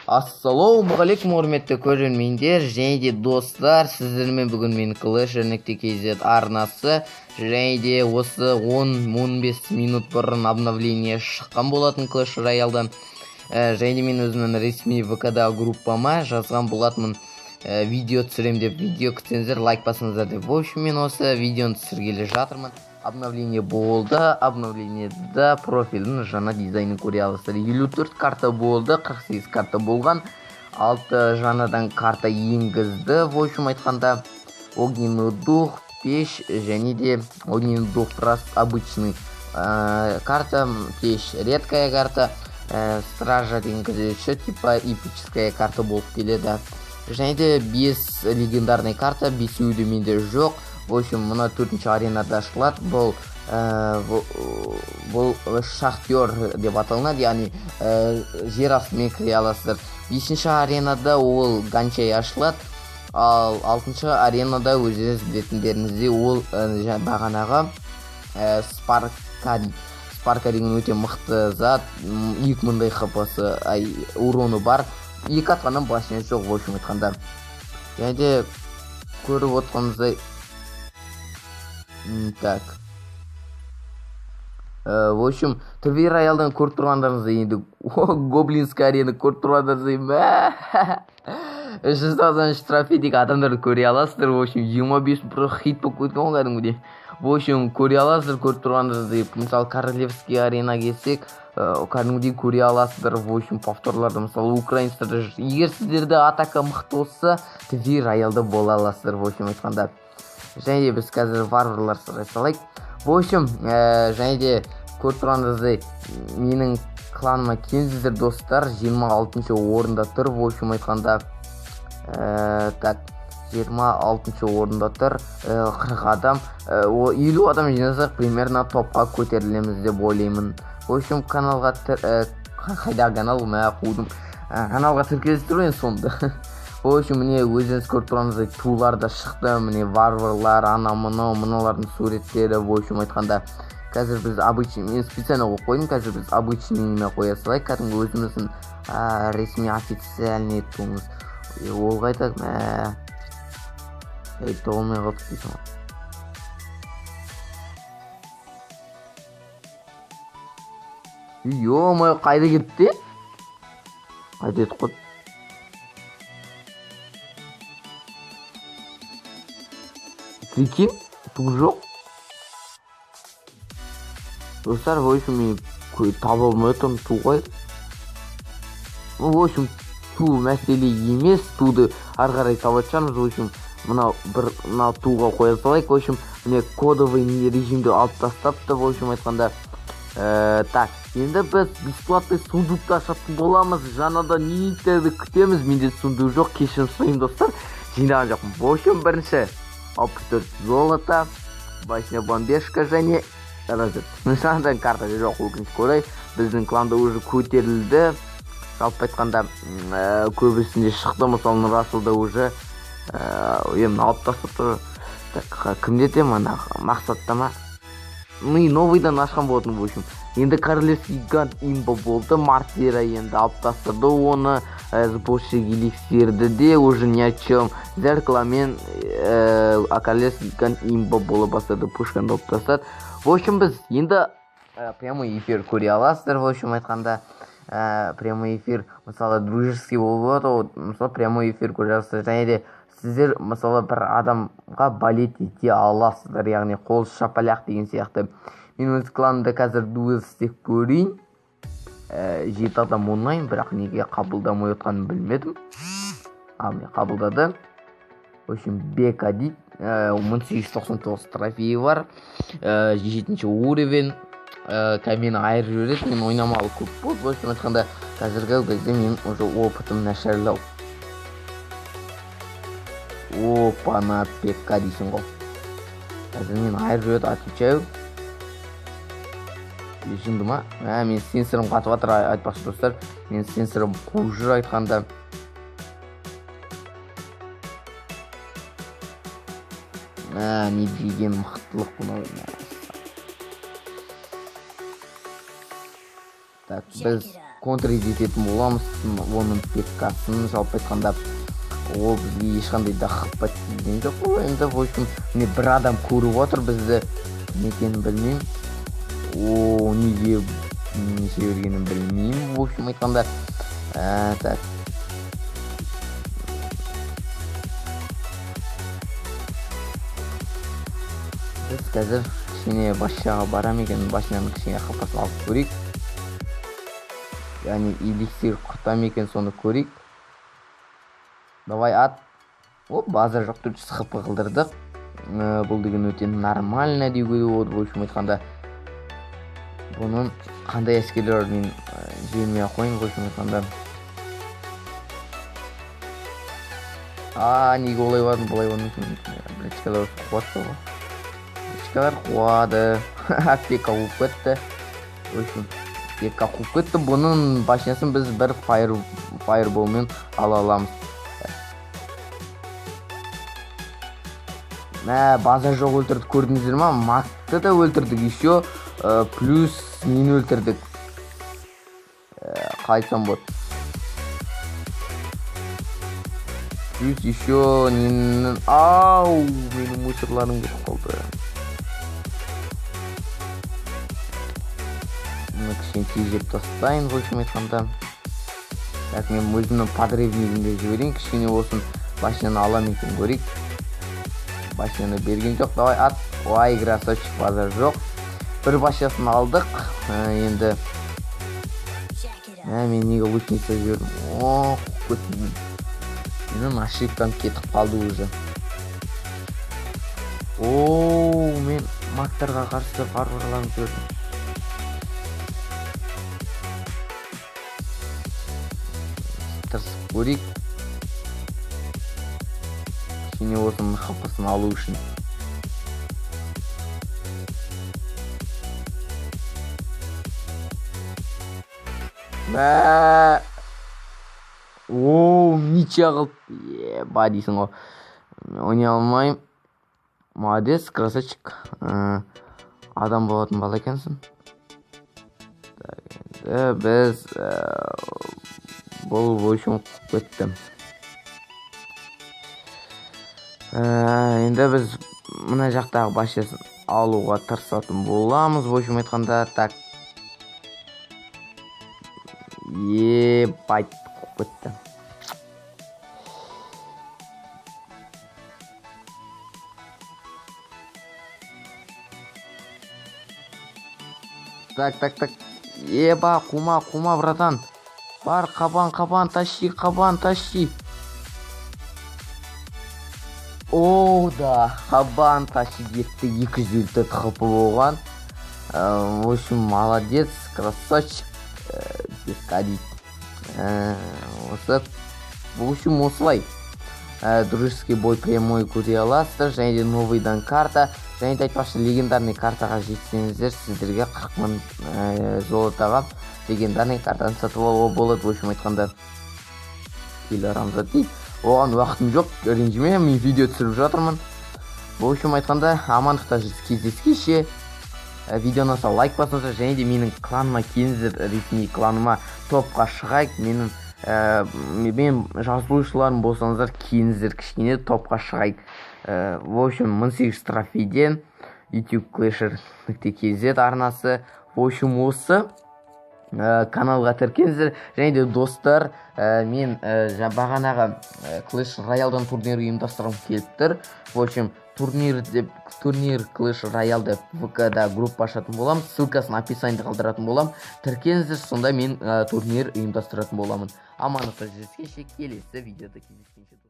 Ассалаумағалейкум, құрметті көрермендер және де достар, сіздермен бүгін мен Clash.kz арнасы және де осы 10-15 минут бұрын обновление шыққан болатын Clash Royale'дан. Және де мен өзімнің ресми ВК-да группама жазған болатынмын, видео түсірем деп, видео күтсеңіздер лайк басыңыздар деп. В общем, мен осы видеоны түсіргелі жатырмын. Обновление болды, обновлениеда профильдің жаңа дизайнын көре аласыздар. 54 карта болды, 48 карта болған, 6 жаңадан карта енгізді. В общем айтқанда, огненный дух, пеш және де огненный дух просто обычный карта, пеш редкая карта, стража деген күзетші типа эпическая карта болып келеді. Және де 5 легендарный карта, бесеуі де менде жоқ. В общем, мына төртінші аренада ашылады. Бұл шахтер деп аталынады, яғни жер астымен кіре аласыздар. Бесінші аренада ол гончай ашылады, ал алтыншы аренада өздеріңіз білетіндеріңіздей ол бағанағы спарка. Спарка деген өте мықты зат, 2000-дай хпсы, ай, уроны бар, екі атқаннан башня жоқ, в общем айтқанда. Және де көріп отырғанымыздай, так. В общем, Твер Роялдан көріп тұрғандарыңыздай, енді Гоблинская арена көріп тұрғандарыңыздай, мә, 393 трофейдегі адамдарды көре аласыздар. В общем, 25 бір хит болып кеткен ғой кәдімгідей. В общем, көре аласыздар, көріп тұрғандарыңыздай, мысалы, Королевский арена келсек, кәдімгідей көре аласыздар. В общем, повторларды, мысалы, украинецтерді, егер сіздерде атака мықты болса, Твер Роялда бола аласыздар, в общем айтқанда. Және де біз қазір варварлар сұрай салайық. В общем, және де көріп тұрғандарыңыздай, менің кланыма келіңіздер, достар, 26 орында тұр, в общем айтқанда. Так, 26 орында тұр, 40 адам, 50 адам жинасақ, примерно топқа көтерілеміз деп ойлаймын. В общем, каналға қайдағы канал, мә, қудым. Каналға тіркелесіздер ғой енді сонда. В общем, міне өздеріңіз көріп тұрғаныңыздай тулар да шықты, міне варварлар, ана мынау, мыналардың суреттері, в общем айтқанда. Қазір біз обычный, мен специально қойып қойдым, қазір біз обычныйына қоя салайық, кәдімгі өзіміздің ресми официальный туымыз. Ол қайда, мә, ей, толмай қалдық дейсің ғой. Ё-моё, қайда кетті? Қайда кетіп қалды? Прикинь, ту жоқ. Достар, в общем, мен таба алмай отырмын ту қай. Ну, в общем, ту мәселе емес, туды ары қарай табатын шығармыз. В общем, мынау бір мынау туға қоя салайық. В общем, міне кодовый режимді алып тастапты, в общем айтқанда. Так, енді біз бесплатный сундукты ашатын боламыз. Жаңадан юниттерді күтеміз. Менде сундук жоқ, кешірім сұраймын, достар, жинаған жоқпын. В общем, бірінші 64 золото, башня бомбежка және разряд. Жаңадан карта жоқ, өкінішке орай. Біздің кланда уже көтерілді. Жалпы айтқанда, көбісінде шықты, мысалы, Нұрасылда уже, енді алып тастап тұр. Так, кімде де ана Мақсатта ма? Ну и новыйдан ашқан болатын, в общем. Енді королевский гигант имба болды, Мартира енді алып тастады оны, сборщик эликсирді де уже ни о чем. Зеркаламен, королевский гигант имба бола бастады, пушканы алып тастады. В общем, біз енді прямой эфир көре аласыздар, в общем айтқанда. Прямой эфир, мысалы, дружеский болып жатыр ғой, мысалы, прямой эфир көре аласыздар. Және де сіздер, мысалы, бір адамға болеть ете аласыздар, яғни қол шапалақ деген сияқты. Мен өз кланымда қазір дуэль істеп көрейін. 7 адам онлайн, бірақ неге қабылдамай отқанын білмедім. А, міне қабылдады. В общем, Бека дейді. 1899 трофейі бар. 7 уровень. Мені айырып жібереді, мен ойнамалы көп болды. В общем айтқанда, қазіргі кезде менің уже опытым нашарлау. Опа-на, Пекка дейсің ғой. Қазір мені айырып жібереді, отвечаю. Жынды ма? Мен сенсорым қатып жатыр, айтпақшы, достар. Мен сенсорым қуып жүр айтқанда. Мә, не деген мықтылық мынау. Так, біз Контрить ететін боламыз оның пеккасын. Жалпы айтқанда ол бізге ешқандай да хп тиген жоқ қой. Енді в общем міне бір адам көріп отыр бізді, не екенін білмеймін. О, неге не жібергенін білмеймін. В общем айтқанда так. Біз қазір кішкене башняға барам екен, башняның кішкене хпсын алып көрейік. Яғни эликсир құта ма екен, соны көрейік. Давай ат. Оп, базар жоқ, 400 хп қылдырдық. Бұл деген өте нормально деуге болады. В общем айтқанда бұның қандай әскерлер бар, мен жібермей ақ қояйын. В общем айтқанда неге олай бардым, бұлай бардым. Бричкалар қуады ғой. Бричкалар қуады. Пека қуып кетті. В общем, пека қуып кетті. Бұның башнясын біз бір фаерболмен ала аламыз. Мә, базар жоқ өлтірдік, көрдіңіздер ма? Макты да өлтірдік, еще плюс нені өлтірдік. Қалай айтсам болады? Плюс еще ненің... Ау, менің мусорларым кетіп қалды. Мұны кішкене тежеп тастайын, в общем айтқанда. Так, мен өзімнің подрывнигімді жіберейін, кішкене болсын башняны алам екен көрейік. Башняны берген жоқ, давай ат. Ой, красавчик, базар жоқ. Бір башнясын алдық. Енді мен неге лучница жібердім? О, қуып кеттім. Менің ошибкам кетіп қалды уже. О, мен мактарға қарсы варварларымды жібердім. Тырысып көрейік. Кішкене осының хпсын алу үшін. Мә! Оу, ничья қылып, еба дейсің ғой. Ойнай алмаймын. Молодец, красавчик. Адам болатын бала екенсің. Так, енді біз бұл в общем кетті. Енді біз мына жақтағы башнясын алуға тырысатын боламыз. В общем айтқанда, так. Ебать, қуып кетті. Так, так, так. Еба, қума, қума, братан. Бар, қабан, қабан, тащи, қабан, тащи. О, да, қабан тащи кетті. 254 хп болған. В общем, молодец, красавчик. Бекка дейді. Осы, в общем, осылай. Дружеский бой прямой көре аласыздар. Және де новыйдан карта. Және де айтпақшы, легендарный картаға жетсеңіздер, сіздерге 40 мың золотаға легендарный картаны сатып алуға болады. В общем айтқанда, кел арамызда дейді. Оған уақытым жоқ, ренжіме, мен видео түсіріп жатырмын. В общем айтқанда, амандықта кездескенше. Видео ұнаса лайк басыңыздар, және де менің кланыма келіңіздер, ресми кланыма топқа шығайық. Менің мен жазылушыларым болсаңыздар, келіңіздер, кішкене топқа шығайық. В общем, 1800 трофейден YouTube Clasher нүкте kz арнасы. В общем, осы каналға тіркеліңіздер. Және де достар, мен бағанағы Clash Royale-дан турнир ұйымдастырғым келіп тұр. В общем, турнир деп, турнир Clash Royale деп ВК-да группа ашатын боламын. Ссылкасын описаниеде қалдыратын боламын. Тіркеліңіздер, сонда мен турнир ұйымдастыратын боламын. Амандықта жүздескенше, келесі видеода кездескенше.